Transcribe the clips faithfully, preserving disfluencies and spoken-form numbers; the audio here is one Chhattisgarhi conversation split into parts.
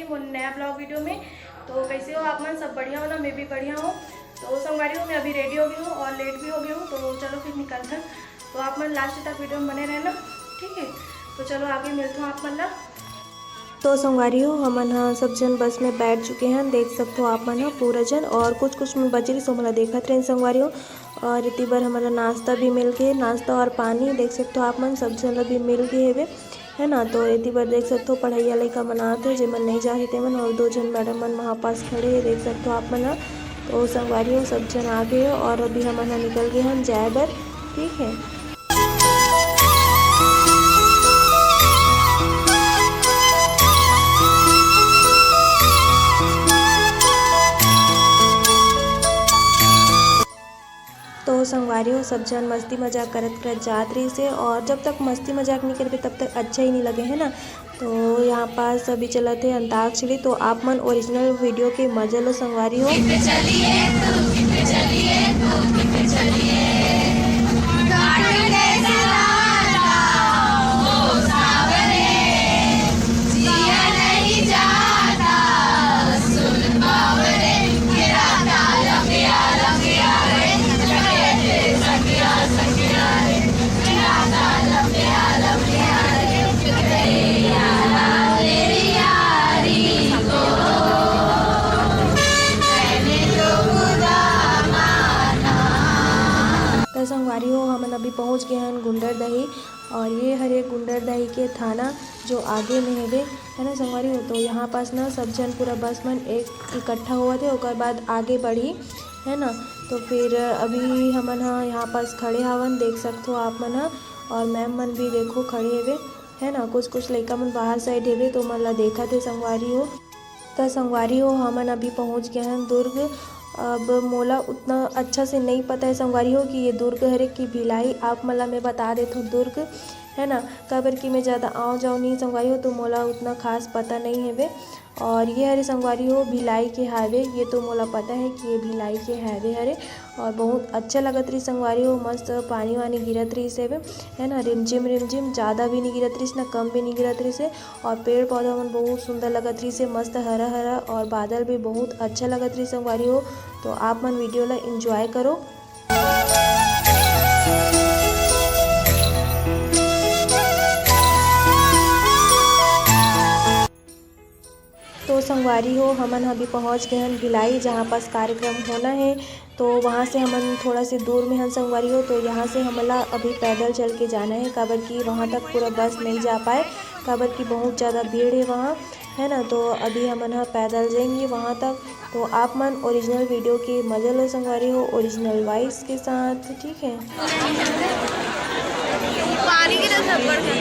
मोर नया ब्लॉग वीडियो में। तो कैसे हो आप मन? सब बढ़िया हो ना? मैं भी बढ़िया हूँ। तो संगवारी हो, मैं अभी रेडी हो गई हूँ और लेट भी हो गई हूँ, तो चलो फिर निकलते हैं। तो आप मन लास्ट तक वीडियो में बने रहना, ठीक है? तो चलो आगे मिलते हैं आप मन ला। तो संगवारी हो, हमन ह सब झन बस में बैठ चुके हैं, देख सकते हो आप मन ह पूरा झन, और कुछ कुछ में बचे रहिस ओमन ला देखत रहेन संगवारी हो। और इति बर हमन ला नाश्ता भी मिल गए, नाश्ता और पानी देख सकते हो आप मन, सब झन ला भी मिल गए हेवे, है ना। तो इति बर देख सकते हो पढ़ैया लइका मन आत हे, जेमन नहीं जात हे तेमन, और दो झन मैडम मन वहाँ पास खड़े हे, देख सकते हो आप मन ह। तो संगवारी हो, सब झन आ गए हो और अभी हमन ह निकल गए हन जाए बर, ठीक है। तो संगवारी हो, सब झन मस्ती मजाक करत करत जात रहिस हे, और जब तक मस्ती मजाक नहीं करबे तब तक अच्छा ही नहीं लगे, है ना। तो यहाँ पास अभी चलत हे अंताक्षरी, तो आप मन ओरिजिनल वीडियो के मजा लो संगवारी हो। तो संगवारी हो, हमन अभी पहुंच गए हन गुंडरदही, और ये हरे गुंडरदही के थाना जो आगे में हेवे, है ना संगवारी हो। तो यहाँ पास ना सब झन पूरा बस मन एक इकट्ठा होवत हे, ओकर बाद आगे बढ़ी, है ना। तो फिर अभी हमन ह यहाँ पास खड़े हावन, देख सकथो आप मन ह, और मैम मन भी देखो खड़े हेवे, है ना। कुछ कुछ लइका मन बाहर साइड हेवे, तो मन ला देखत हे संगवारी हो। त संगवारी हो, हमन अभी पहुँच गए हन दुर्ग। अब मोला उतना अच्छा से नहीं पता है संगवारी हो कि ये दुर्ग हरे कि भिलाई। आप मन ला मैं बता देथों दुर्ग, है ना, काबर कि मैं ज़्यादा आव जाव नहीं संगवारी हो, तो मोला उतना खास पता नहीं हेवे। और ये हरे संगवारी हो भिलाई के हाईवे, ये तो मोला पता है कि ये भिलाई के हाईवे हरे। और बहुत अच्छा लगत रही संगवारी हो, मस्त पानी वानी गिरत रहिस हेवे, है ना, रिमझिम रिमझिम, ज़्यादा भी नहीं गिरत रहिस ना कम भी नहीं गिरत रहिस हे। और पेड़ पौधा मन बहुत सुंदर लगत रहिस हे, मस्त हरा हरा, और बादल भी बहुत अच्छा लगत रहिस संगवारी हो। तो आप मन वीडियो ला एंजॉय करो। तो संगवारी हो, हमन ह अभी पहुँच गए हन भिलाई, जहाँ पास कार्यक्रम होना है। तो वहाँ से हमन थोड़ा से दूर में हन संगवारी हो, तो यहाँ से हमन ला अभी पैदल चल के जाना है, काबर कि वहाँ तक पूरा बस नहीं जा पाए, काबर कि बहुत ज़्यादा भीड़ है वहाँ, है ना। तो अभी हमन ह पैदल जाएंगे वहाँ तक। तो आप मन ओरिजिनल वीडियो के मजा लो संगवारी हो, ओरिजिनल वॉइस के साथ, ठीक है। पानी की तो थप्पड़ खाना।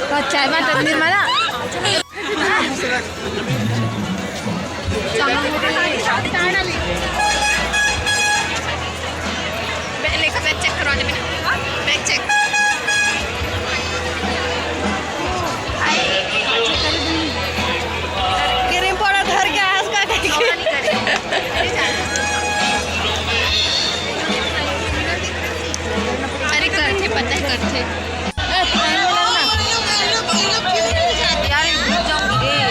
तो चाय बात निर्मला। बैग चेक करवा दे, बैग चेक। क्रीम पाउडर धर के आया उसका। अरे करथे, पता है करथे। ए, पानी वाला ना। यार, गिर जाऊंगी। ए।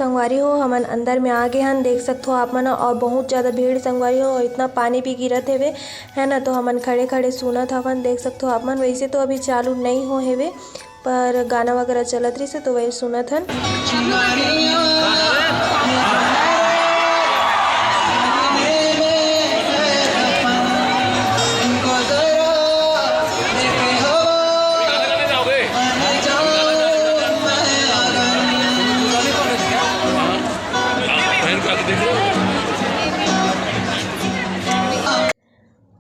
संगवारी हो, हमन अंदर में आ गे हन, देख सकथो आप मन, और बहुत ज्यादा भीड़ संगवारी हो, और इतना पानी भी गिरत हेवे, है ना। तो हमन खड़े खड़े सुनत हवन, देख सकथो आप मन। वैसे तो अभी चालू नहीं हो हेवे, पर गाना वगैरह चलत रहिसे, तो वही सुनत हन।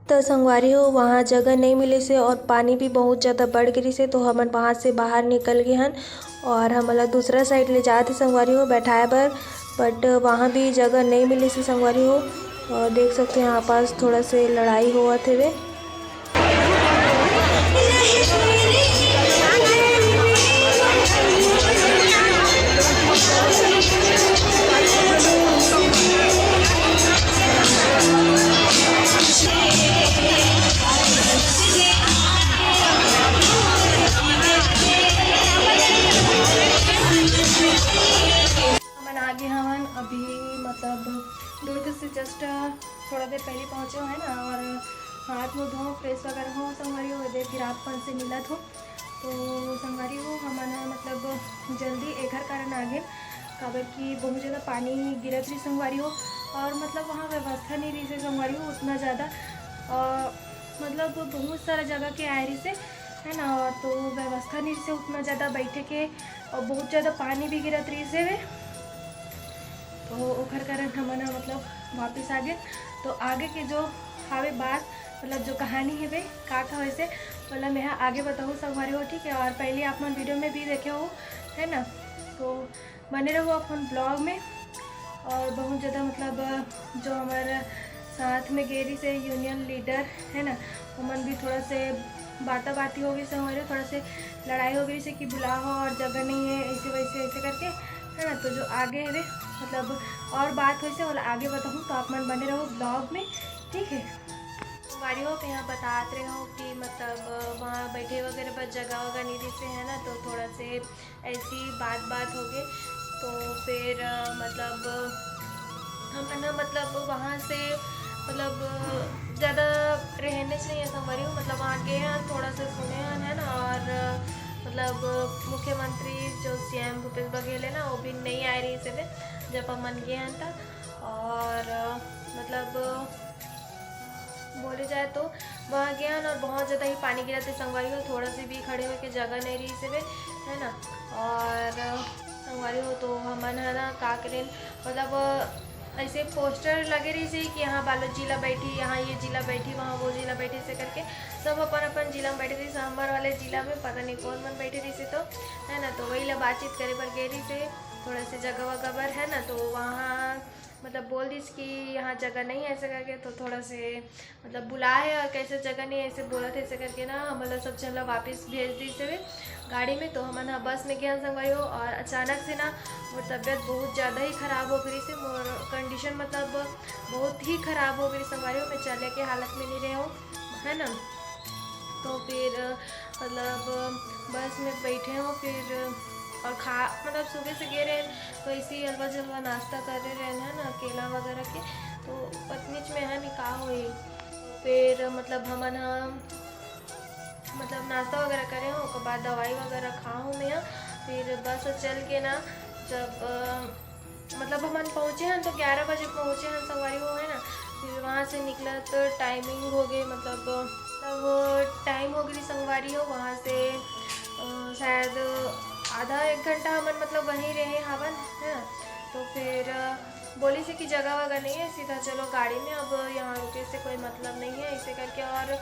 तो संगवारी हो, वहाँ जगह नहीं मिले से और पानी भी बहुत ज़्यादा बढ़ गिरी से, तो हमन वहाँ से बाहर निकल गए हन और हमन ला दूसरा साइड ले जात हे संगवारी हो बैठाए बर, बट वहाँ भी जगह नहीं मिले से संगवारी हो। और देख सकते हैं यहाँ पास थोड़ा से लड़ाई होवत हेवे। हमन आगे हवन अभी, मतलब दुर्ग से जस्ट थोड़ा देर पहले पहुँचे हो, है ना, और हाथ मुँह धो, फ्रेश वगैरह हो संगवारी हो, देख फिर आप मन से मिलत हो। तो संगवारी हो, हमन ह मतलब जल्दी एकर कारण आगे, काबर कि बहुत ज़्यादा पानी गिरत रही संगवारी हो, और मतलब वहाँ व्यवस्था नहीं रही से संगवारी हो उतना ज़्यादा, और मतलब बहुत सारा जगह के आए रही से, है ना, तो व्यवस्था नहीं रही से उतना ज़्यादा बैठे के, और बहुत ज़्यादा पानी भी गिरत रही से वे, तो ओकर कारण हमन ह मतलब वापस आ गए। तो आगे के जो हावे बात, मतलब जो कहानी हेवे, का का होइसे, ओला मैं ह आगे बताहूँ संगवारी हो, ठीक है। और पहले आप मन वीडियो में भी देखे हो, है ना, तो बने रहो अपन ब्लॉग में। और बहुत ज़्यादा मतलब जो हमारे साथ में गे रही से यूनियन लीडर, है ना, ओमन भी थोड़ा से बाता बाती हो गई से हमारे, थोड़ा से लड़ाई हो गई से कि बुलाओ और जगह नहीं है, ऐसे वैसे ऐसे करके, है ना। तो जो आगे है रे, मतलब और बात होइसे ओला आगे बताहूँ, तो आप मन बने रहो ब्लॉग में, ठीक है। संगवारी हो, तो यहाँ बतात रहे हो कि मतलब वहाँ बैठे वगैरह पर जगह वगैरह नहीं रही से, है ना, तो थोड़ा से ऐसी बात बात हो गई। तो फिर अ, मतलब हम है ना, मतलब वहाँ से मतलब ज़्यादा रहने से नहीं है संगवारी हो, मतलब वहाँ गए हैं, थोड़ा सा सुने हैं, है ना, और अ, मतलब मुख्यमंत्री जो सीएम भूपेश बघेल है ना, वो भी नहीं आए रही से जब हम मन गए हैं था। और अ, मतलब बोले जाए तो वहाँ गए हन और बहुत ज़्यादा ही पानी गिरत हे संगवारी हो, थोड़ा से भी खड़े होए के जगह नहीं रही से, है ना। और संगवारी हो, तो हमन है ना का करेन, मतलब ऐसे पोस्टर लगे रही से कि यहाँ बालोद जिला बैठी, यहाँ ये जिला बैठी, वहाँ वो जिला बैठी से करके सब अपन अपन जिला में बैठे रही। हमर वाले जिला में पता नहीं कौन मन बैठे रही से, तो है ना, तो वही ला बातचीत करे बर गए रही से थोड़ा से जगह वगह बर, है ना। तो वहाँ मतलब बोल दिस कि यहाँ जगह नहीं है ऐसे करके, तो थोड़ा से मतलब बुला है और कैसे जगह नहीं है ऐसे बोलत है ऐसे करके ना, हमन ला सब झन ला वापस भेज दिस हवे गाड़ी में। तो हमन ह बस में गए संगवारी हो, और अचानक से ना मोर तबीयत बहुत ज़्यादा ही खराब हो गई से, मोर कंडीशन मतलब बहुत ही खराब हो गई संगवारी हो, मैं चले के हालत में नहीं रहे हो, है ना। तो फिर मतलब बस में बैठे हो, फिर और खा मतलब सुबह से गए रहे तो ऐसे ही हलवा जलवा नाश्ता करे रहे हैं ना, केला वगैरह के। तो पतनीच में है नहीं का होई। फिर मतलब हमन ह मतलब नाश्ता वगैरह करे हो, ओकर बाद दवाई वगैरह खा हो मैं ह। फिर बस चल के ना जब अ, मतलब हमन पहुँचे हन तो ग्यारह बजे पहुँचे हन संगवारी हो, है ना। फिर वहाँ से निकलत टाइमिंग हो गए, मतलब मतलब टाइम हो गई संगवारी हो, वहाँ से अ, शायद आधा एक घंटा हमन मतलब वहीं रहे हवन, है ना। तो फिर अ, बोली से कि जगह वगह नहीं है, सीधा चलो गाड़ी में, अब यहाँ रुके से कोई मतलब नहीं है, ऐसे करके। और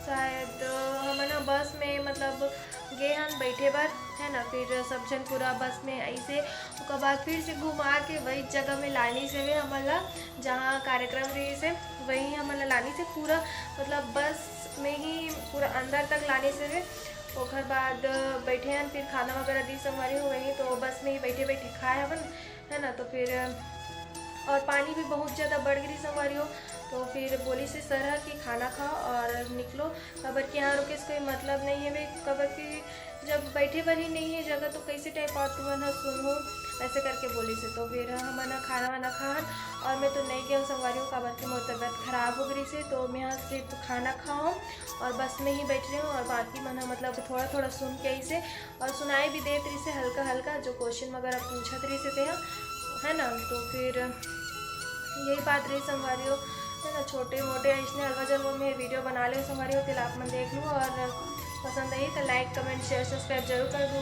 शायद अ, हमन ह बस में मतलब गे हन बैठे बर, है ना। फिर सब झन पूरा बस में ऐसे, ओकर बाद फिर से घुमा के वही जगह में लानी से वे हमन ला, जहाँ कार्यक्रम रही से वहीं हमन ला लानी से, पूरा मतलब बस में ही पूरा अंदर तक लानी से वे। ओकर बाद बैठे हन, फिर खाना वगैरह दी संगवारी हो वहीं, तो बस में ही बैठे बैठे खाए हवन, है ना। तो फिर और पानी भी बहुत ज़्यादा बढ़ गई संगवारी हो, तो फिर बोली से सर ह कि खाना खाओ और निकलो, काबर कि यहाँ रुके से कोई मतलब नहीं है वे, काबर कि जब बैठे बर ही नहीं है जगह तो कैसे टाइप आप तुमन ह सुनहू, ऐसे करके बोलिस हे। तो फिर हमन ह खाना वाना खाहन और मैं तो नहीं गया संगवारी हो, काबर कि मोर तबियत खराब हो गई से, तो मैं यहाँ सिर्फ खाना खाऊँ और बस में ही बैठ रही हूँ और बाकी मन ह मतलब थोड़ा थोड़ा सुन के ऐसे और सुनाई भी देत रही से हल्का हल्का, जो क्वेश्चन वगैरह पूछत रही से ते ह, है ना। तो फिर यही बात रही संगवारी हो, है ना। छोटे मोटे ऐसने अलवा जलवा में वीडियो बना ले संगवारी हो, तेला आप मन देख लू और पसंद आई तो लाइक कमेंट शेयर सब्सक्राइब जरूर कर दू,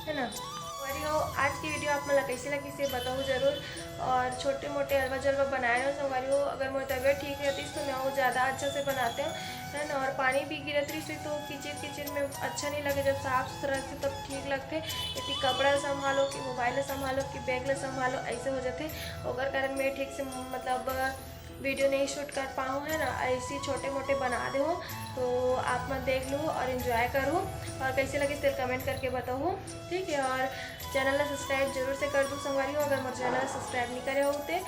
है ना। संगवारी हो, आज की वीडियो आप मन ला कैसे लगी से बताओ जरूर। और छोटे मोटे अलवा जलवा बनाए रहो संगवारी हो, अगर मोर तबियत ठीक रहती तो मैं वो ज़्यादा अच्छा से बनाते हो, है ना। और पानी भी गिरत रही से तो किचिर किचिर में अच्छा नहीं लगे, जब साफ सुथरा रहते तब ठीक लगते। यदि कपड़ा संभालो कि मोबाइल संभालो कि बैग ला संभालो, ऐसे हो जाते। ओकर कारण मैं ठीक से मतलब वीडियो नहीं शूट कर पाऊँ, है ना। ऐसी छोटे मोटे बना दे हो तो आप मन देख लो और एंजॉय करो और कैसे लगे तेल कमेंट करके बताओ, ठीक है। और चैनल ला सब्सक्राइब जरूर से कर दू संगवारी हो, अगर मोर चैनल सब्सक्राइब नहीं करे हो ते।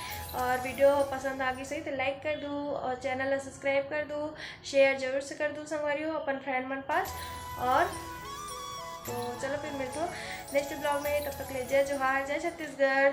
और वीडियो पसंद आ गई सही तो लाइक कर दू और चैनल ला सब्सक्राइब कर दू, शेयर जरूर से कर दू संगवारी हो अपन फ्रेंड मन पास। और तो चलो फिर मिलते हो नेक्स्ट ब्लॉग में, तब तक ले जय जोहार, जय छत्तीसगढ़।